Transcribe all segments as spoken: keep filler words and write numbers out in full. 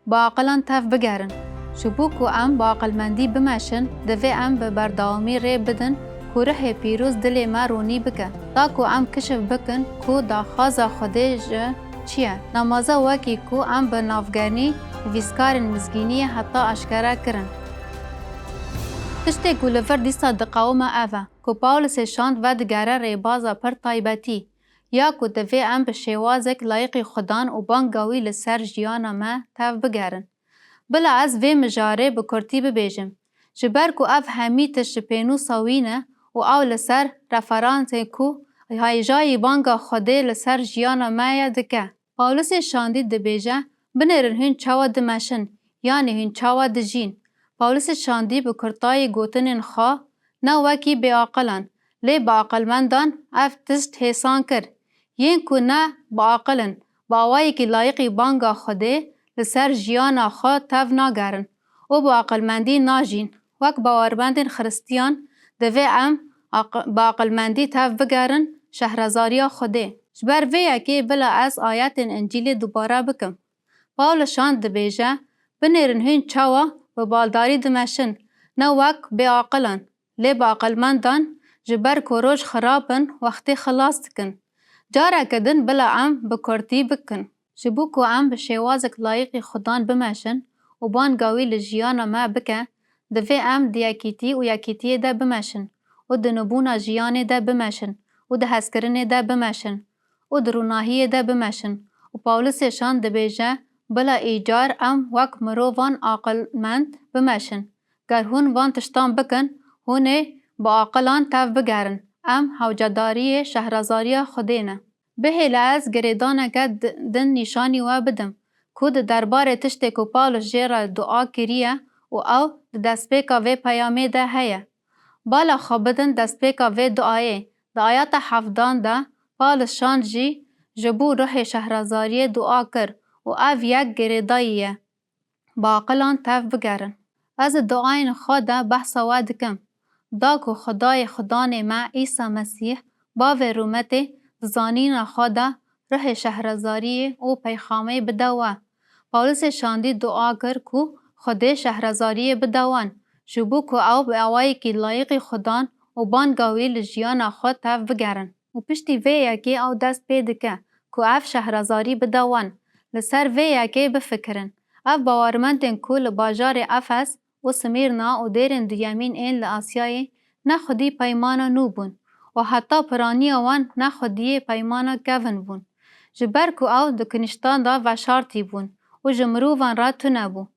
Bi aqilan tev bigerin. Ji bo ku em bi aqilmendî bimeşin, divê em bi berdewamî rê bidin ku Ruhê Pîroz dilê me ronî bike. Da ku em kişf bikin ku daxwaza Xwedê ji çi ye, namaza wekî ku em bi navgenî nivîskarên mizgîniyê heta aşkere kirin. Tiştê ku li vir dîsa diqewime ev e ku Pawlosê şand vedigere rêbaza pir taybetî, ya ku divê em bi şêwazek layiqî Xudan û banga wî li ser jiyana me tev bigerin. Bila ez vê mijarê bi kurtî bibêjim. Ji ber ku ev hemî tişt ji pênûsa wî ne û ew li ser referansê ku hêjayî banga Xwedê li ser jiyana me ye dike. Pawlosê şandî dibêje, binêrin hûn çawa dimeşin, yanî hûn çawa dijîn. Pawlosê şandî bi kurtayî gotinên xwe ne wekî bêaqilan, lê bi aqilmendan ev tişt hêsan kir. Yên ku ne biaqil in, bi awayekî layiqî banga Xwedê li ser jiyana xwe tev nagerin û bi aqilmendî najîn. Wek bawermendên Xiristiyan, divê em aq-, bi aqilmendî tev bigerin şehrezariya Xwedê. Ji ber vê yekê bila ez ayetên Încîlê dubare bikim. Pawlişan dibêje, binêrin hûn çawa bi baldarî dimeşin, ne wek bêaqilan, lê bi aqilmendan, ji ber ku roj xirab in, wextê xilas dikin. Careke din bila em bi kurtî bikin. Ji bo ku em bi şêwazek layiqî Xudan bimeşin û banga wî li jiyana me bike, divê em di yekîtî û yekîtiyê de bimeşin û di nûbûna jiyanê de bimeşin û di hezkirinê de bimeşin û di rûnahiyê de bimeşin. Û Pawlosê şand dibêje, bila îcar em wek mirovan aqilmend bimeşin. Ger hûn van tiştan bikin, hûn ê bi aqilan tev bigerin. Em hewcedariyê şehrezariya Xwedê ne. Bihêle ez girêdaneke di-, din nîşanî we bidim, ku di derbarê tiştê ku Pawlos jê re dua kiriye û ew di destpêka vê peyamê de heye. Bala xwe bidin destpêka vê duayê. Di ayeta hevdan de Pawlişan jî ji bo ruhê şehrezariyê dua kir û ev yek girêdayî ye. Bi aqilan tev bigerin. Ez di duayên xwe de behsa we dikim. Da ku Xwedayê Xudanê me Îsa Mesîh, Bavê rûmetê, di zanîna xwe de ruhê şehrezariyê û peyxamê bide we. Pawlosê şandî dua kir ku Xwedê şehrezariyê bide wan, ji bo ku ew bi awayekî layiqî Xudan û banga wî li jiyana xwe tev bigerin. Û piştî vê yekê ew dest pê dike ku ev şehrezarî bide wan. Li ser vê yekê bifikirin. Ev bawermendên ku li bajarê Efes û Smîrna û dêrên duyemîn ên li Asyayê ne xwedî peymana nû bûn û heta piraniya wan ne xwediyê peymana kevin bûn. Ji ber ku ew di kiniştan de veşartî bûn û ji mirovan re tune bû.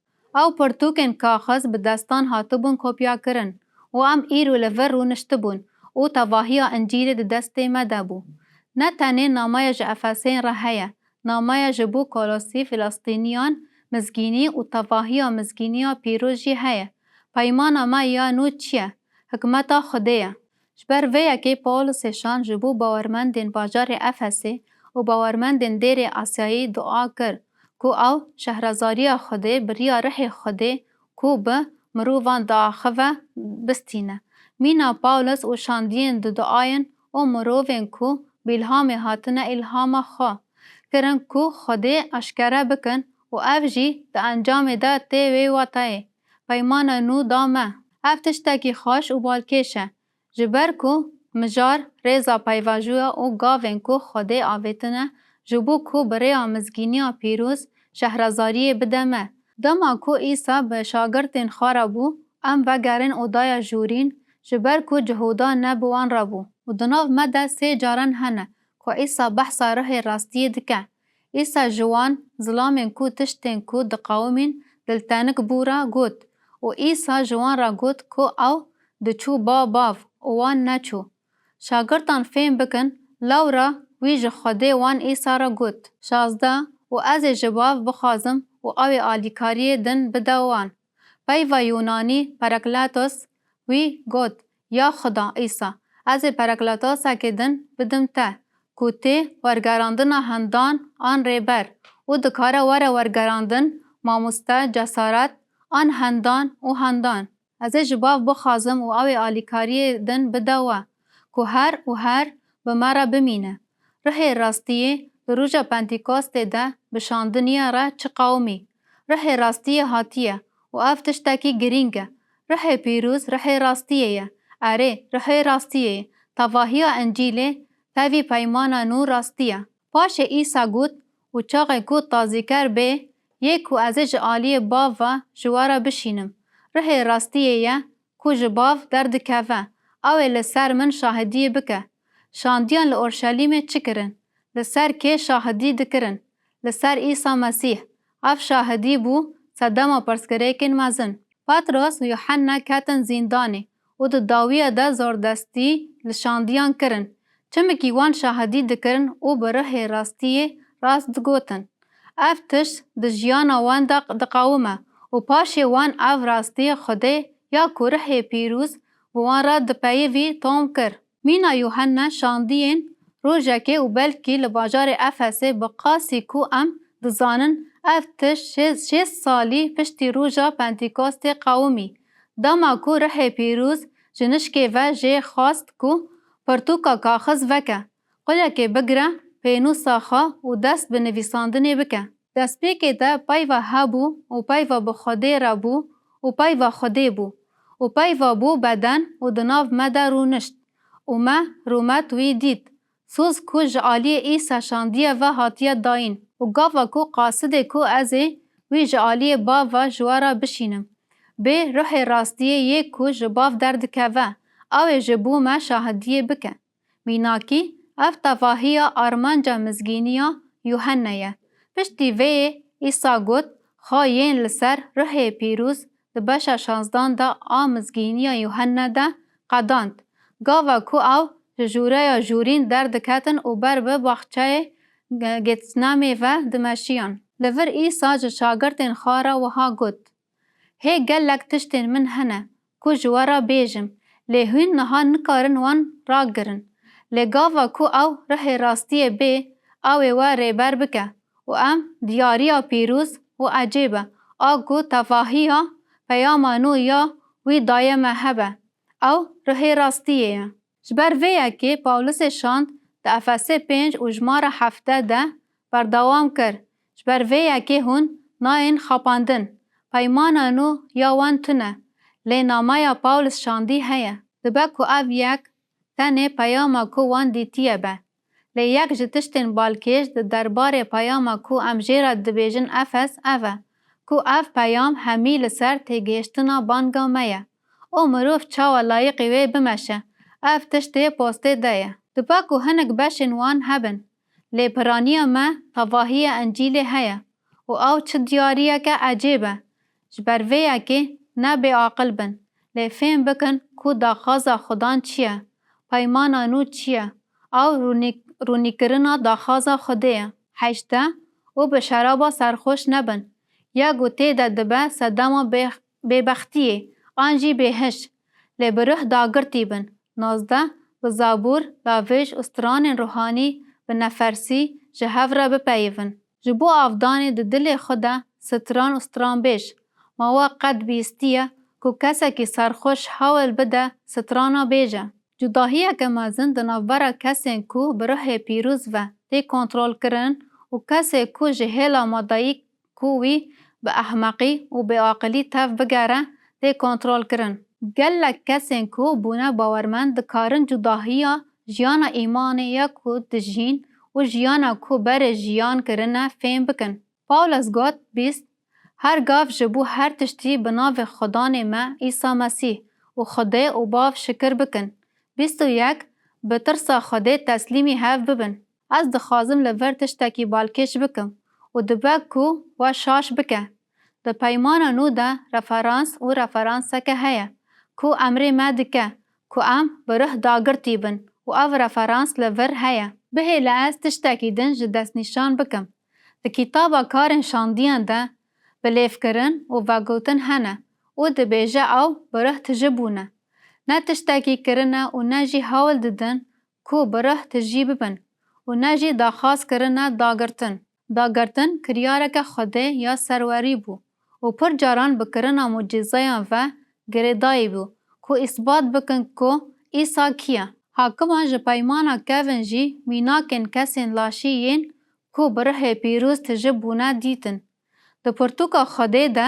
Ew pirtûkên kaxiz bi destan hatibûn kopyakirin û em îro li vir rûniştibûn û tevahiya Încîlê di destê me de bû. Ne tenê nameya ji Efesên re heye, nameya ji bo Kolosî, Filistîniyan, mizgînî û tevahiya mizgîniya pîroz jî heye. Peymana me ya nû çi ye? Hikmeta Xwedê ye. Ji ber vê yekê Pawlosê şand ji bo bawermendên bajarê Efesê û bawermendên dêrê Asyayê dua kir ku ew şehrezariya Xwedê bi riya ruhê Xwedê ku bi mirovan diaxive bistîne. Mîna Pawlos û şandiyên di duayên û mirovên ku bi îlhamê hatine îlhama xwe kirin ku Xwedê aşkere bikin û ev jî di encamê de tê wê watayê. Peymana nû da me. Ev tiştekî xweş û balkêş e. Ji ber ku mijar, rêza peyvajûya û gavên ku Xwedê avêtine, ji bo ku bi rêya mizgîniya pîroz şehrezariyê bide me. Dema ku Îsa bi şagirtên xwe re bû, em vegerin odaya jûrîn, ji ber ku Cihûda ne bi wan re bû. Û di nav me de sê caran hene ku Îsa behsa ruhê rastiyê dike. Îsa ji wan zilamên ku tiştên ku diqewimîn diltenik bû re got û Îsa ji wan re got ku ew diçû ba bav û wan neçû. Şagirtan fêm bikin, lewra wî ji Xwedê wan Îsa re got, şazdeh, û ez ê ji bav bixwazim û ew ê alîkariyê din bide wan. Peyva Yûnanî Parakletos, wî got, ya Xuda Îsa, ez ê Parakletoseke din bidim te, ku tê wergerandina hendan an rêber û dikare were wergerandin, mamoste, cesaret, an hendan û hendan. Ez ê ji bav bixwazim û ew ê alîkariyê din bide we, ku her û her bi me re bimîne. Ruhê rastiyê di roja Pentekostê de bi şandiniya re çi qewimî. Ruhê rastiyê hatiye û ev tiştekî girîng e. Ruhê pîroz, ruhê rastiyê ye. Erê, ruhê rastiyê ye. Tevahiya Încîlê tevî peymana nû rastî ye. Paşê Îsa got, û çaxê ku tazîker bê, yê ku ez ê ji aliyê Bav ve ji we re bişînim. Ruhê rastiyê ye, ku ji Bav derdikeve, ew ê li ser min şahidiyê bike. Şandiyan li Orşelîmê çi kirin? Li ser kê şahidî dikirin? Li ser Îsa Mesîh. Ev şahidî bû sedema pirsgirêkên mezin. Petros û Yuhanna ketin zîndanê û di dawiya de zordestî li şandiyan kirin. Çimikî wan şahidî dikirin û bi ruhê rastiyê rast digotin. Ev tişt di jiyana wan de diqewime û paşê wan ev rastiyê Xwedê ya ku ruhê pîroz bi wan re dipeyivî tom kir. Mîna Yuhanna şandiyên rojekê û belkî li bajarê Efesê bi qasî ku em dizanin ev tişt şêst, şêst salî piştî roja Pentîkostê qewimî. Dema ku ruhê pîroz ji nişkê ve jê xwest ku pirtûka kaxiz veke, qulekê bigre, pênûsa xwe û dest bi nivîsandinê bike. Destpêkê de peyva hebû û peyva bi Xwedê re bû û peyva Xwedê bû û peyva bû beden û di nav me de rûnişt û me rûmet wî dît. Soz ku ji aliyê Îsa şandiye ve hatiye dayîn û gava ku qasidê ku ez ê wî ji aliyê Bav ve ji we re bişînim. Bê ruhê rastiyê yê ku ji Bav derdikeve, ew ê ji bo me şahidiyê bike. Mînakî, ev tevahiya armanca mizgîniya Yuhenne ye. Piştî vê yê Îsa got, Xwe yên li ser ruhê pîroz di beşa şazdan de a mizgîniya Yuhenne de qedand. Gava ku ew ji jûreya jûrîn derdiketin û ber bi baxçeyê Ge-, Getsemamê ve dimeşiyan. Li vir Îsa ji şagirtên xwe re wiha got, Hê gelek tiştên min hene ku ji we re bêjim, lê hûn niha nikarin wan ragirin. Lê gava ku ew ruhê rastiyê bê, ew ê we rêber bike û em diyariya pîroz û ecêb e, a ku tevahiya peyama nû ya wî daye me hebe, ew ruhê rastiyê ye. Ji ber vê yekê Pawlisê şand di Efesê pênc û jimara hevdeh de berdewam kir, Ji ber vê yekê hûn nayên xapandin. Peymana nû ya wan tune, lê nameya Pawlis şandî heye. Dibe ku ev yek tenê peyama ku wan dîtiye be. Lê yek ji tiştên balkêş di derbarê peyama ku em jê re dibêjin Efes ev e, ku ev peyam hemî li ser têgihiştina banga me ye. Û mirov çawa layiqî wê bimeşe, ev tişt ê postê de ye. Dibe ku hinek beşên wan hebin, lê piraniya me tevahiya Encîlê heye û ew çi diyariyeke ecêb e. Ji ber vê yekê ne bêaqil bin, lê fêm bikin ku daxwaza Xudan çi ye, peymana nû çi ye, ew rûnî-, rûnîkirina daxwaza Xwedê ye. Heşteh, û bi şeraba serxweş nebin, ya ku tê de dibe sedema bê-, bêbextiyê an jî bêhiş, lê bi ruh dagirtî bin. Nozdeh, bi zabûr, lavêj û stranên ruhanî bi nefersî ji hev re bipeyivin. Ji bo avdanê di dilê xwe de stran û stranbêj. Ma we qet bîstiye ku kesekî serxweş hewl bide strana bêje? Cudahiyeke mezin di navbera kesên ku bi ruhê pîroz ve tê kontrolkirin û kesê ku ji hêla madeyî ku wî bi ehmeqî û bêaqilî tev bigere tê kontrolkirin. Gelek kesên ku bûne bawermend dikarin cudahiya jiyana îmanê ya ku dijîn û jiyana ku berê jiyan kirine fêm bikin. Pawlos got, bîst, Her gav ji bo her tiştî bi navê Xudanê me Îsa Mesîh û Xwedê û Bav şikir bikin. Bîst û yek, Bi tirsa Xwedê teslîmî hev bibin. Ez dixwazim li vir tiştekî balkêş bikim û dibe ku we şaş bike. Di Peymana Nû de referans û referanseke heye ku emrê me dike ku em bi ruh dagirtî bin û ev referans li vir heye. Bihêle ez tiştekî din ji destnîşan bikim. Di kitaba Karên Şandiyan de bilêvkirin û vegotin hene û dibêje ew bi ruh tije bûne. Ne tiştekî kirine û ne jî hewl didin ku bi ruh tijî bibin û ne jî daxwaz kirine dagirtin. Dagirtin kiryareke Xwedê ya serwerî bû û pir caran bi kirina mucîzeyan ve girêdayî bû ku îsbat bikin ku Îsa kî ye. Hakiman ji Peymana Kevin jî mînakên kesên laşî yên ku bi ruhê pîroz tije bûne dîtin. Di pirtûka Xwedê de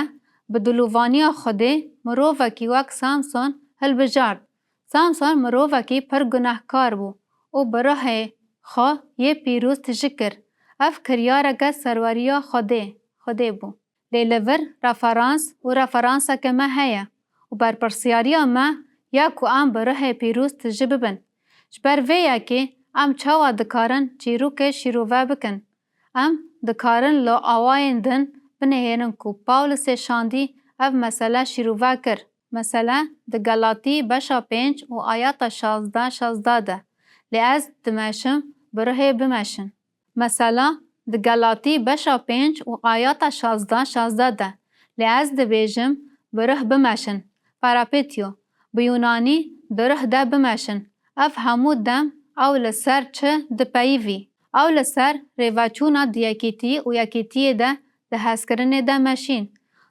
bi dilovaniya Xwedê mirovekî wek Samson hilbijart. Samson mirovekî pir gunehkar bû û bi ruhê xwe yê pîroz tije kir. Ev kiryareke serweriya Xwedê, Xwedê bû. Lê li vir referans û referanseke me heye û berpirsiyariya me ya ku em bi ruhê pîroz tije bibin. Ji ber vê yekê em çawa dikarin çîrokê şîrove bikin? Em dikarin li awayên din binihêrin ku Pawlisê şandî ev mesele şîrove kir. Mesele di Galatî beşa pênc û ayeta şazdeh, şazdeh de, "Lê ez dimeşim, bi ruhê bimeşin." Mesela, di Galatî beşa pênc û ayeta şazdeh, şazdeh de, "Lê ez dibêjim, bi ruh bimeşin." Parapetio, bi Yunanî, "Di ruh de bimeşin." Ev hemû dem ew li ser çi dipeyivî? Ew li ser rêveçûna di yekîtî û yekîtiyê de di hezkirinê de meşîn,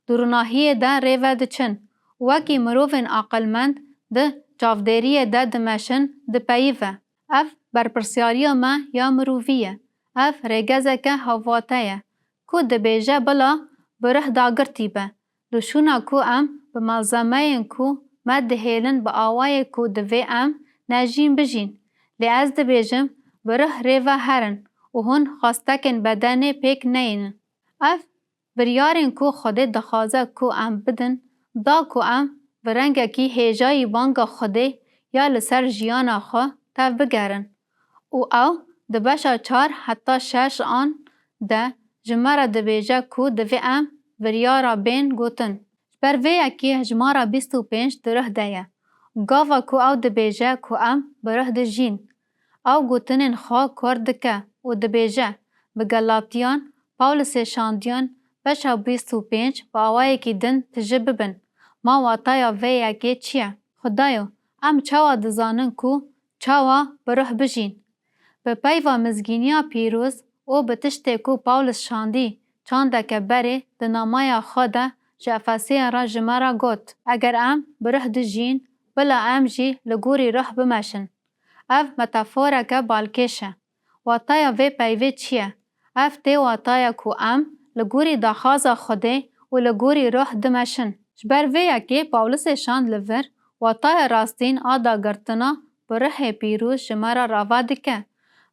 di ronahiyê de rêve diçin, wekî mirovên aqilmend di çavdêriyê de dimeşin, dipeyive. Ev berpirsiyariya me ya mirovî ye. Ev rêgezeke hevwate ye ku dibêje bila bi rih dagirtî be. Li şûna ku em bi malzemeyên ku me dihêlin bi awayê ku divê em nejîn bijîn. Lê ez dibêjim, bi rih rê ve herin û hûn xwestekên bedenê pêk neynin. Ev biryarên ku Xwedê dixwaze ku em bidin, da ku em bi rengekî hêjayî banga Xwedê ya li ser jiyana xwe tevbigerin û ew di beşa çar heta şeş an de ji me re dibêje ku divê em biryara bên gotin. Ji ber vê yekê hejmara bîst û pênc di rih de ye. Gava ku ew dibêje ku em bi rih dijîn, ew gotinên xwe kor dike û dibêje, bi Galatiyan, Pawlisê şandiyan, beşa bîst û pênc bi awayekî din tije bibin. Ma wataya vê yekê çi ye? Xudayo, em çawa dizanin ku çawa bi rih bijîn? Bi peyva mizgîniya pîroz û bi tiştê ku Pawlis şandî çandeke berê di namaya xwe de ji Efesiyan re ji me re got, eger em bi rih dijîn, bila em jî li gorî rih bimeşin. Ev metaforeke balkêş e. Wataya vê peyvê çi ye? Ev tê wataya ku em li gorî daxwaza Xwedê û li gorî ruh dimeşin. Ji ber vê yekê Pawlisê şand li vir wataya rastîn a dagirtina bi ruhê pîroz ji me re rava dike.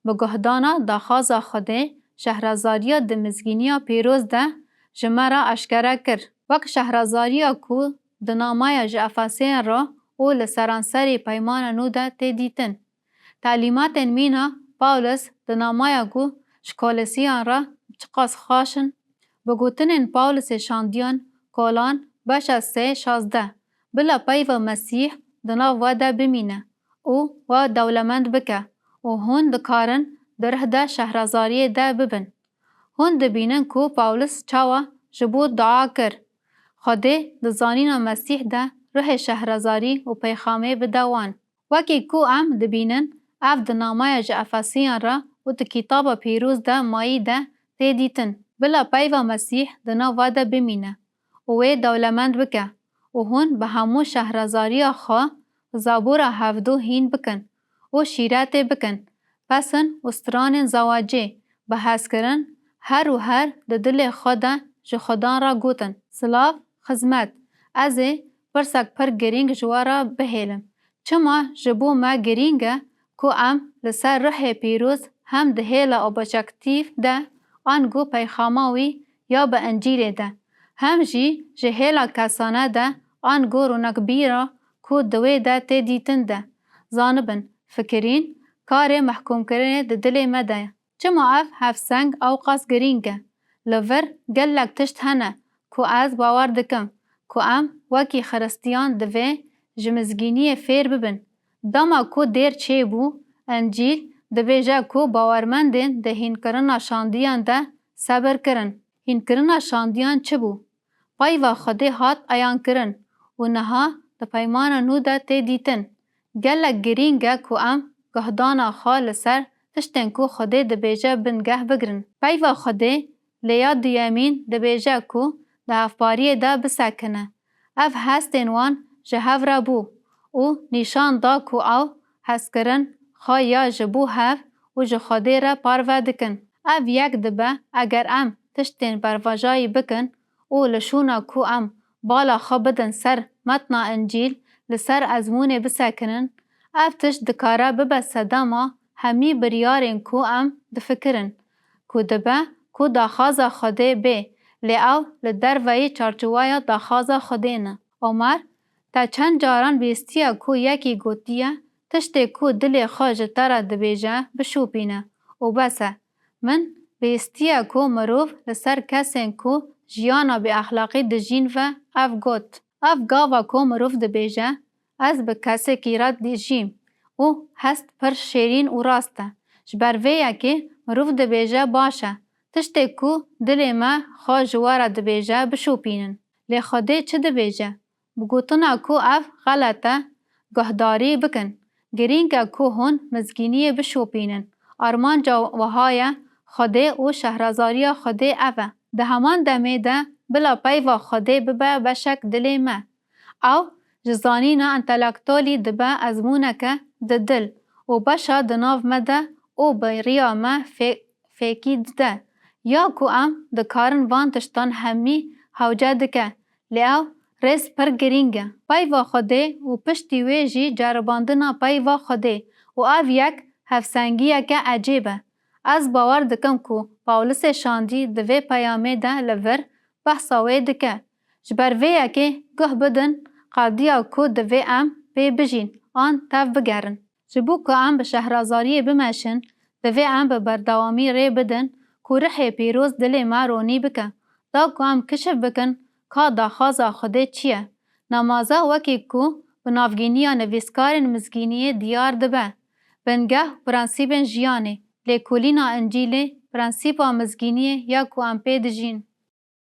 Bi guhdana daxwaza Xwedê şehrezariya di mizgîniya pîroz de ji me re eşkere kir. Wek şehrezariya ku di namaya ji Efesiyan re û li seranserê Peymana Nû de tê dîtin. Talîmatên mîna Pawlos di namaya ku ji Kolosiyan re çiqas xweş in, bi gotinên Pawlosê şandiyan Kolan beşa sê şazdeh, bila peyva Mesîh di nav we de bimîne û we dewlemend bike û hûn dikarin di rih de şehrezariyê de bibin. Hûn dibînin ku Pawlos çawa ji bo dua kir. Xwedê di zanîna Mesîh de ruhê şehrezarî û peyxamê bide wan. Wekî ku em dibînin, ev di namaya ji Efesiyan re û di Kitaba Pîroz de mayî de tê dîtin. Bila peyva Mesîh di nav we de bimîne û wê dewlemend bike û hûn bi hemû şehrezariya xwe zabûra hevdû hîn bikin û şîretê bikin, pesin û stranên zewacê bi hezkirin her û her di dilê xwe de ji Xudan re gotin, Silav, xizmet, ez ê pirsek pir girîng ji we re bihêlim. Çima ji bo me girîng e ku em li ser ruhê pîroz hem di hêla objektîf de ango peyxama wî ya bi Încîlê de, hem jî ji hêla kesane de ango ronakbîra ku di wê de tê dîtin de zanibin, fikirîn, karê mehkûmkirinê di dilê me de ye. Çima ev hevseng ewqas girîng e? Li vir gelek tişt hene ku ez bawer dikim ku em wekî Xiristiyan divê ji mizgîniyê fêr bibin. Dema ku dêr çêbû, Encîl dibêje ku bawermendên di hînkirina şandiyan de sebir kirin. Hînkirina şandiyan çi bû? Peyva Xwedê hat eyankirin û niha di Peymana Nû de tê dîtin. Gelek girîng e ku em guhdana xwe li ser tiştên ku Xwedê dibêje bingeh bigirin. Peyva Xwedê lêya duyemîn dibêje ku di hevpariyê de bisekine. Ev hestên wan ji hev re bû û nîşan da ku ew hezkirin xwe ya ji bo hev û ji Xwedê re parve dikin. Ev yek dibe eger em tiştên bervajayî bikin û li şûna ku em bala xwe bidin ser metna Încîl, li ser ezmûnê bisekinin, ev tişt dikare bibe sedema hemî biryarên ku em difikirin, ku dibe ku daxwaza Xwedê bê, lê ew li derveyî çarçoweya daxwaza Xwedê ne. Omer, te çend caran bihîstiye ku yekî gotiye, tiştê ku dilê xwe ji te re dibêje, bişopîne û bes e. Min bihîstiye ku mirov li ser kesên ku jiyana bêexlaqî dijîn ve ev got, ev gava ku mirov dibêje, ez bi kesekî re dijîm û hest pir şêrîn û rast e. Ji ber vê yekê mirov dibêje baş e, tiştê ku dilê me xwe ji we re dibêje bişopînin. Lê Xwedê çi dibêje? Bi gotina ku ev xelet e, guhdarî bikin. Girîng e ku hûn mizgîniyê bişopînin. Armanca wiha ye, Xwedê û şehrezariya Xwedê ev e. Di heman demê de bila peyva Xwedê bibe beşek dilê me. Ew ji zanîna entelektualî dibe ezmûneke di dil û beşa di nav me de û bi riya me fê-, fêkî dide. Ya ku em dikarin van tiştan hemî hewce dike, lê ew rêz pir girîng e. Peyva Xwedê û piştî wê jî ceribandina peyva Xwedê û ev yek hevsengiyeke ecêb e. Ez bawer dikim ku Pawlisê şandî di vê peyamê de li vir behsa wê dike. Ji ber vê yekê guh bidin qediya ku divê em pê bijîn an tev bigerin. Ji bo ku em bi şehrazariyê bimeşin, divê em bi berdewamî rê bidin ku rihê pîroz dilê me ronî bike, da ku em kişif bikin ka daxwaza Xwedê çi ye. Nemaze wekî ku bi navgîniya nivîskarên mizgîniyê diyar dibe, bingeh û prensîbên jiyanê, lêkolîna Încîlê, prensîba mizgîniyê ya ku em pê dijîn.